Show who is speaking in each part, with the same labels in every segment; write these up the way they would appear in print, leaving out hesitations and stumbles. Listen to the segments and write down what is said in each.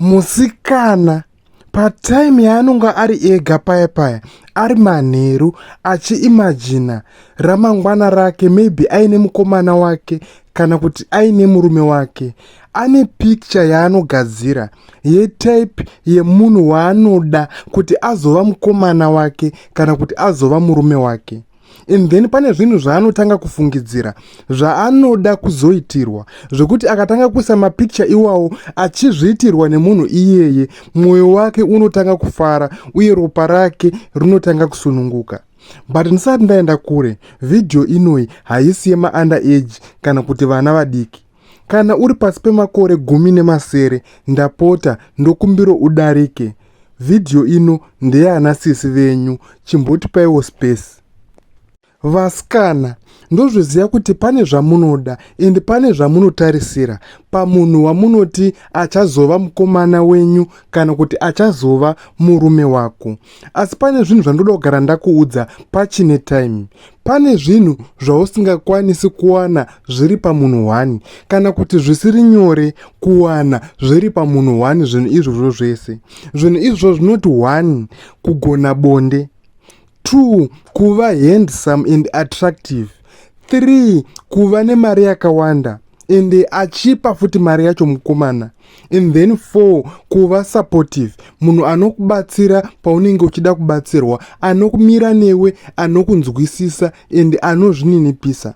Speaker 1: Musikana patime yaanonge ari ega paya paya ari manheru achiimajina ramangwana rake, maybe aine mukomana wake kana kuti aine murume wake, ane picture yaanogadzira yetype yemunhu waanoda kuti azova mukomana wake kana kuti azova murume wake. And then pane zvinhu zvaanotanga kufungidzira zvaanoda kuzoitirwa, zvekuti akatanga kuisa mapicture iwawo achizviitirwa nemunhu iyeye, mwoyo wake unotanga kufara uye ropa rake rinotanga kusununguka. But ndisati ndaenda kure, vhidhiyo inoyi haisi yemaunder age kana kuti vana vadiki. Kana uri pasi pemakore 17, ndapota, ndokumbiro udarike. Vhidhiyo ino ndeyana sisi venyu, chimbotipaiwo space. Vasikana, ndozviziva kuti pane zvamunoda ende pane zvamunotarisira pamunhu wamunoti achazova mukomana wenyu kana kuti achazova murume wako. Asi pane zvinhu zvandoda kugara ndakuudza pachine time. Pane zvinhu zvausingakwanisi kuwana zviri pamunhu 1 kana kuti zvisiri nyore kuwana zviri pamunhu 1. Zvinhu izvozvo zvese, zvinhu izvozvo zvinoti 1 kugona bonde, 2 kuva handsome and attractive, 3 kuva nemari yakawanda ende achipa futi mari yacho mukomana, and then 4 kuva supportive, munhu anokubatsira paunenge uchida kubatsirwa, anokumira newe, anokunzwisisa ende anozvininipisa.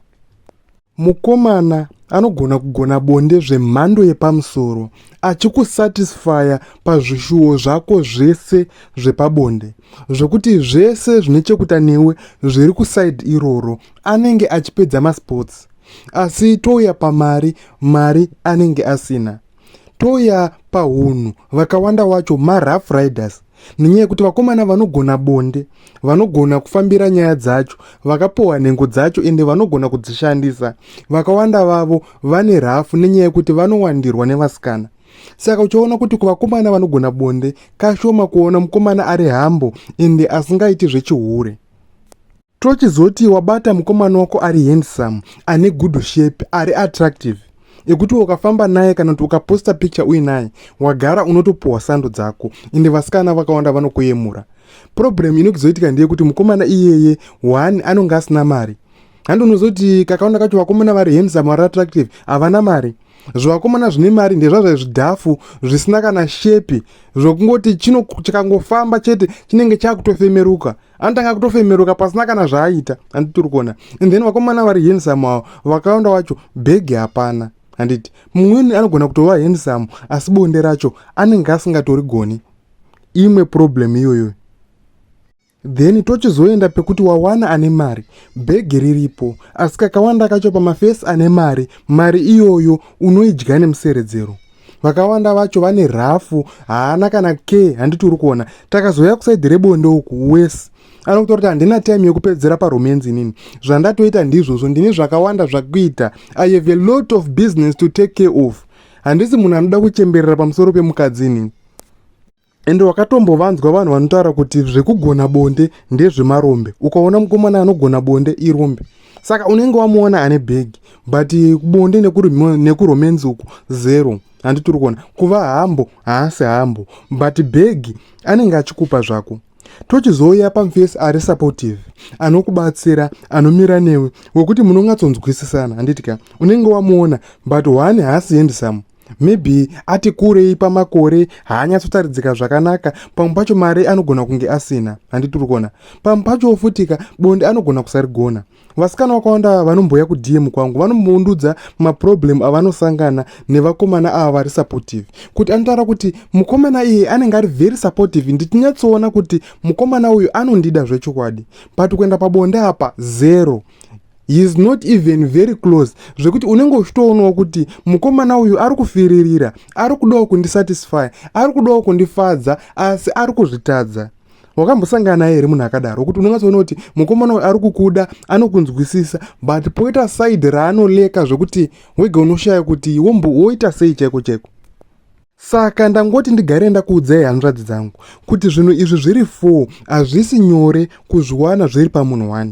Speaker 1: Mukomana anogona kugona bonde zvemhando yepamusoro, achikusatisfaya pazvishuwo zvako zvese zvepabonde, zvekuti zvese zvine chekuita newe zviri kuside iroro anenge achipedza masports. Asi touya pamari, mari anenge asina. Touya paunhu, vakawanda wacho marough riders, nenyaya yekuti vakomana vanogona bonde, vanogona kufambira nyaya dzacho, vakapuhwa nhengo dzacho ende vanogona kudzishandisa, vakawanda vavo vane rafu nenyaya yekuti vanowandirwa nevasikana. Saka uchiona kuti kuvakomana vanogona bonde kashoma kuona mukomana ari humble ende asingaiti zvechihure. Tochizoti wabata mukomana wako ari handsome, ane good shape, ari attractive, ekuti ukafamba naye kana kuti ukaposta picture uinaye, wagara unotopuhwa sando dzako ende vasikana vakawanda vanokuyemura. Problem inozoitika ndeyekuti mukomana iyeye, one, anonge asina mari. Handi unozoti kakawanda kacho vakomana vari handsome, vari attractive havana mari. Zvivakomana zvine mari ndezvazvo zvidhafu zvisina kana shape, zvokungoti chino chikangofamba chete chinenge chakutofemeruka, anotanga kutofemeruka pasina kana zvaaita, handiti tiri kuona? And then vakomana vari handsome avo, vakawanda wacho bhegi hapana, handiti? Mumweni anogona kutova handsome asi bonde racho anenge asingatorigoni. Imwe problem iyoyo. Then tochizoenda pekuti wawana ane mari, bhegi riripo, asi kakawanda kacho pamafesi ane mari, mari iyoyo unoidya nemuseredzero. Vakawanda vacho vane rafu, haana kana ke, handiti uri kuona? Takazoya kuside rebonde uku, wese anokutora kuti handina time yekupedzera paromance inini, zvandatoita ndizvozvo, ndine zvakawanda zvakuita, I have a lot of business to take care of, handisi munhu anoda kuchemberera pamusoro pemukadzi inini. Ende wakatombovanzwa vanhu vanotaura kuti zvekugona bonde ndezvemarombe? Ukaona mukomana anogona bonde, irombe. Saka unenge wamuona ane bhegi, but bonde nekuromance uku zero, handiti uri kuona? Kuva humble, haasi humble, but bhegi anenge achikupa zvako. Tochizouya pamufesi ari supportive, anokubatsira, anomira newe, wekuti munonyatsonzwisisana, handiti ka? Unenge wamuona, but one, haasi handsome, maybe ati kurei pamakore, haanyatsotaridzika zvakanaka, pamwe pacho mari anogona kunge asina, handiti uri kuona? Pamwe pacho futika bonde anogona kusarigona. Vasikana vakawanda vanomboya kuDM kwangu vanombondudza maproblem avanosangana nevakomana ava vari supportive, kuti anotaura kuti mukomana iye anenge ari very supportive, ndichinyatsoona kuti mukomana uyu anondida zvechokwadi, but kuenda pabonde apa zero, he is not even very close, zvekuti unenge uchitoonawo kuti mukomana uyu ari kufiririra, ari kudawo kundisatisfy, ari kudawo kundifadza, asi ari kuzvitadza. Wakambosangana naye here munhu akadaro, kuti unonyatsoona kuti mukomana uyu ari kukuda, anokunzwisisa, but poita side raanolacka zvekuti wega unoshaya kuti woita sei chaiko chaiko? Saka ndangoti ndigare ndakuudzai, hanzvadzi dzangu, kuti zvinhu izvi zviri 4 hazvisi nyore kuzviwana zviri pamunhu 1.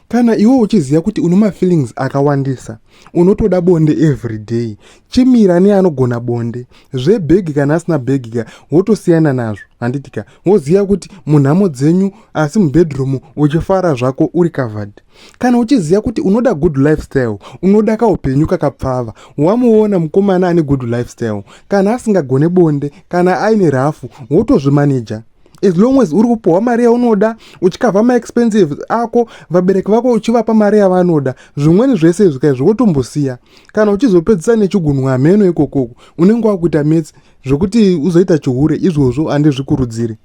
Speaker 1: Kana iwe uchiziva kuti une mafeelings akawandisa, unotoda bonde everyday, chimira neanogona bonde. Zvebhegi kana asina bhegi ka, wotosiyana nazvo, handiti ka? Woziva kuti munhamo dzenyu asi mubedroom uchifara zvako uri covered. Kana uchiziva kuti unoda good lifestyle, unoda kaupenyu kakapfava, wamuona mukomana ane good lifestyle, kana asingagone bonde, kana aine rafu, wotozvimaneja. As long as uri kupuhwa mari yaunoda, uchikavha maexpensive ako, vabereki vako uchivapa mari yavanoda, zvimweni zvese izvi kaizvi wotombosiya. Kana uchizopedzisa nechigunwe hameno ikokoko, unenge wakuita metsi zvekuti uzoita chihure, izvozvo handizvikurudziri.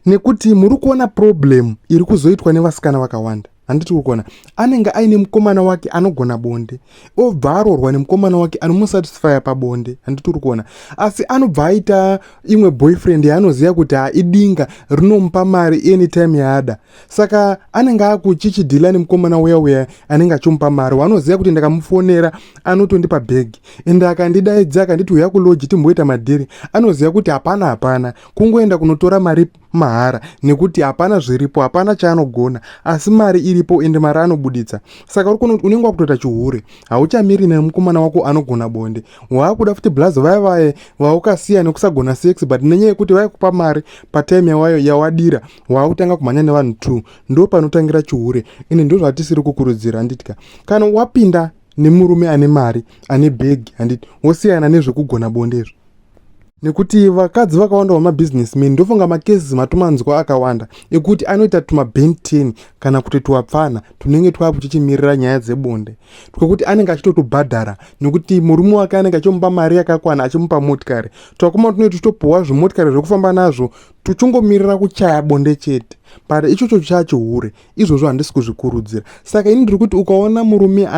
Speaker 1: Nekuti muri kuona problem iri kuzoitwa nevasikana vakawanda, handiti? Uri kuona anenge aine mukomana wake anogona bonde, obva aroorwa nemukomana wake anomusatisfya pabonde, handiti? Uri kuona, asi anobva aita imwe boyfriend yaanoziva kuti haidinga rinomupa mari anytime yaada. Saka anenge akuchichidhila nemukomana uya uya anenge achimupa mari, waanoziva kuti ndakamufonera anotondipa bhegi, ende akandidaidza akanditi uya kulodge timboita madhiri, anoziva kuti hapana hapana, kungoenda kunotora mari mahara, nekuti hapana zviripo, hapana chaanogona, asi mari iripo, ende mari anobuditsa. Saka uri kuona kuti unenge wakutoita chihure, hauchamiri nemukomana wako anogona bonde, waakuda futi blazi vaya vaye vaukasiya nekusagona sex, but nenyaya yekuti vaikupa mari patime yawayo yawadira, waakutanga kumhanya nevanhu two. Ndo panotangira chihure, ende ndo zvatisiri kukurudzira, handiti ka? Kana wapinda nemurume ane mari, ane bhegi, handiti, wosiyana nezvekugona bonde izvo, nekuti vakadzi vakawanda vamabusinessman, ndofunga macases matomanzwa akawanda ekuti anoita tumaben 10 kana kuti tuwapfana tunenge twakuchichimirira nyaya dzebonde, twekuti anenge achitotobhadhara nekuti murume wake anenge achimupa mari yakakwana, achimupa motikari. Twakoma tunenge tuchitopuhwa zvimotikari zvekufamba nazvo, tuchingomirira kuchaya bonde chete, but ichocho chachihure. Izvozvo handisi kuzvikurudzira. Saka ini ndiri kuti ukaona murume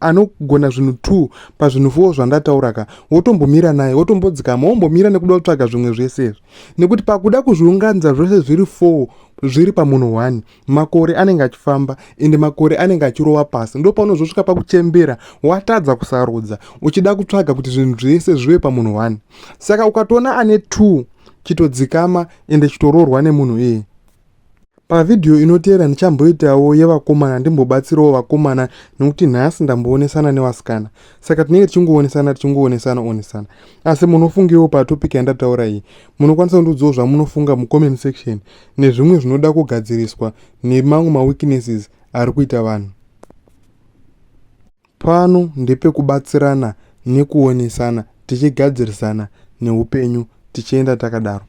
Speaker 1: anogona zvinhu two pazvinhu four zvandataura ka, wotombomira naye, wotombodzikama, wombomira nekuda kutsvaga zvimwe zvese izvi, nekuti pakuda kuzviunganidza zvose zviri four zviri pamunhu one, makore anenge achifamba, ende makore anenge achirova pasi. Ndo paunozosvika pakuchembera watadza kusarudza, uchida kutsvaga kuti zvinhu zvese zvive pamunhu one. Saka ukatoona ane two, chitodzikama ende chitoroorwa nemunhu iyeye. Pavhidhiyo inoteera ndichamboitawo yevakomana, ndimbobatsirawo vakomana, nekuti nhasi ndamboonesana nevasikana. Saka tinenge tichingoonesana, tichingoonesana onesana. Asi munofungewo patopic yandataura iyi? Munokwanisa kundiudzawo zvamunofunga mucomment section, nezvimwe zvinoda kugadziriswa, nemamwe maweaknesses ari kuita vanhu pano. Ndepekubatsirana nekuonesana, tichigadzirisana neupenyu, tichienda takadaro.